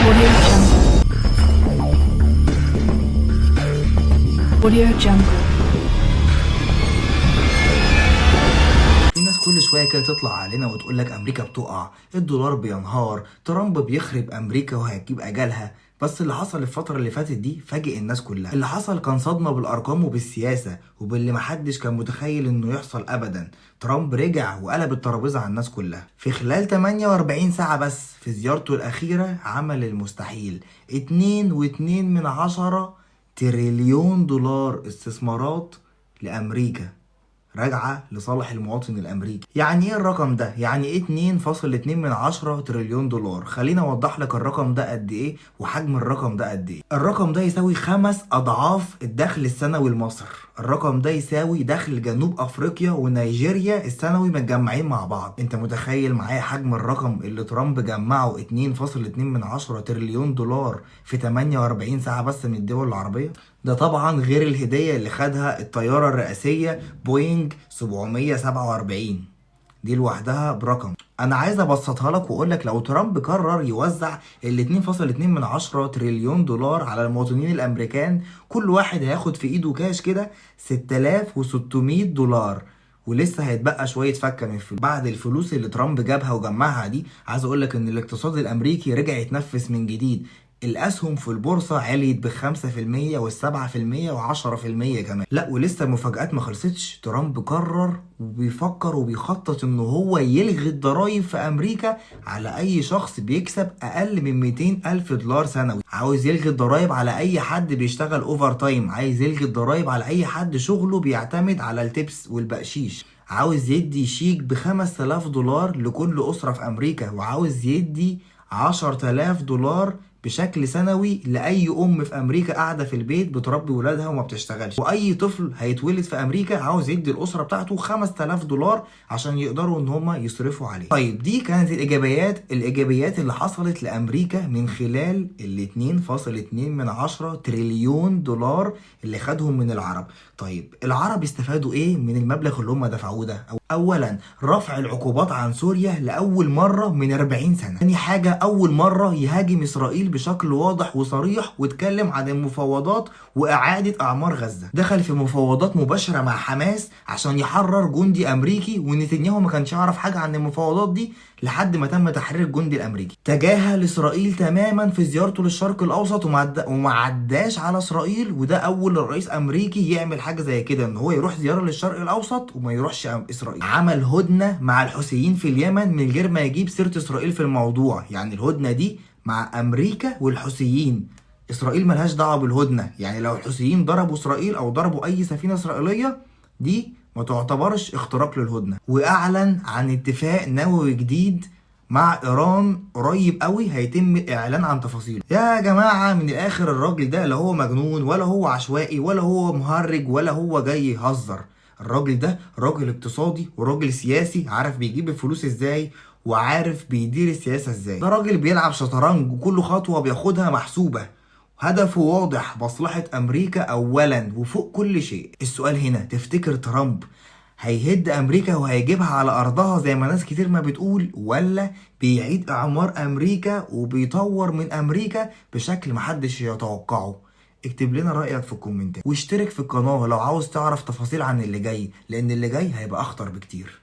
Audio Jungle. Audio Jungle. في ناس كل شوية كده تطلع علينا وتقول لك امريكا بتقع، الدولار بينهار، ترامب بيخرب امريكا وهيجيب اجلها. بس اللي حصل الفترة اللي فاتت دي فاجئ الناس كلها. اللي حصل كان صدمة بالارقام وبالسياسه وباللي محدش كان متخيل انه يحصل ابدا. ترامب رجع وقلب الترابيزة على الناس كلها في خلال 48 ساعة بس. في زيارته الاخيرة عمل المستحيل. 2.2 تريليون دولار استثمارات لامريكا راجعه لصالح المواطن الامريكي. يعني ايه الرقم ده؟ يعني ايه 2.2 تريليون دولار؟ خلينا اوضح لك الرقم ده قد ايه وحجم الرقم ده قد ايه. الرقم ده يساوي 5 اضعاف الدخل السنوي لمصر. الرقم ده يساوي دخل جنوب افريقيا ونيجيريا السنوي متجمعين مع بعض. انت متخيل معايا حجم الرقم اللي ترامب جمعه 2.2 تريليون دولار في 48 ساعة بس من الدول العربية؟ ده طبعا غير الهدية اللي خدها الطيارة الرئاسية بوينج 747، دي لوحدها برقم. انا عايز ابسطها لك واقول لك لو ترامب قرر يوزع ال 2.2 تريليون دولار على المواطنين الامريكان، كل واحد هياخد في ايده كاش كده 6600 دولار، ولسه هيتبقى شوية فكه من فلوس. بعد الفلوس اللي ترامب جابها وجمعها دي، عايز اقول لك ان الاقتصاد الامريكي رجع يتنفس من جديد. الاسهم في البورصة عليت ب5% وال7% و10% كمان. لا ولسه المفاجآت ما خلصتش. ترامب قرر وبيفكر وبيخطط ان هو يلغي الضرايب في امريكا على اي شخص بيكسب اقل من 200 الف دولار سنوي. عاوز يلغي الضرايب على اي حد بيشتغل overtime. عايز يلغي الضرايب على اي حد شغله بيعتمد على ال tips والبقشيش. عاوز يدي شيك ب5000 دولار لكل اسره في امريكا، وعاوز يدي 10000 دولار بشكل سنوي لاي ام في امريكا قاعدة في البيت بتربي ولادها وما بتشتغلش. واي طفل هيتولد في امريكا عاوز يدي الاسرة بتاعته 5000 دولار عشان يقدروا ان هم يصرفوا عليه. طيب دي كانت الايجابيات اللي حصلت لامريكا من خلال ال 2.2 تريليون دولار اللي خدهم من العرب. طيب العرب استفادوا ايه من المبلغ اللي هم دفعوه ده؟ اولا رفع العقوبات عن سوريا لاول مرة من 40 سنة. ثاني حاجة، اول مرة يهاجم اسرائيل بشكل واضح وصريح واتكلم عن المفاوضات واعاده اعمار غزة. دخل في مفاوضات مباشرة مع حماس عشان يحرر جندي امريكي، ونتنياهو ما كانش يعرف حاجة عن المفاوضات دي لحد ما تم تحرير الجندي الامريكي. تجاهل اسرائيل تماما في زيارته للشرق الاوسط وما عداش على اسرائيل، وده اول رئيس امريكي يعمل حاجة زي كده، ان هو يروح زيارة للشرق الاوسط وما يروحش اسرائيل. عمل هدنة مع الحوثيين في اليمن من غير ما يجيب سيره اسرائيل في الموضوع. يعني الهدنة دي مع امريكا والحوثيين، اسرائيل ملهاش دعوه بالهدنه. يعني لو الحوثيين ضربوا اسرائيل او ضربوا اي سفينة اسرائيلية، دي ما تعتبرش اختراق للهدنه. واعلن عن اتفاق نووي جديد مع ايران قريب قوي هيتم الاعلان عن تفاصيله. يا جماعة من الاخر الراجل ده لا هو مجنون ولا هو عشوائي ولا هو مهرج ولا هو جاي يهزر. الراجل ده راجل اقتصادي وراجل سياسي، عارف بيجيب الفلوس ازاي وعارف بيدير السياسة ازاي. ده راجل بيلعب شطرنج وكل خطوة بياخدها محسوبة، هدفه واضح، مصلحة أمريكا أولا وفوق كل شيء. السؤال هنا، تفتكر ترامب هيهد أمريكا وهيجيبها على أرضها زي ما ناس كتير ما بتقول، ولا بيعيد إعمار أمريكا وبيطور من أمريكا بشكل محدش يتوقعه؟ اكتب لنا رأيك في الكومنتات واشترك في القناة لو عاوز تعرف تفاصيل عن اللي جاي، لأن اللي جاي هيبقى أخطر بكتير.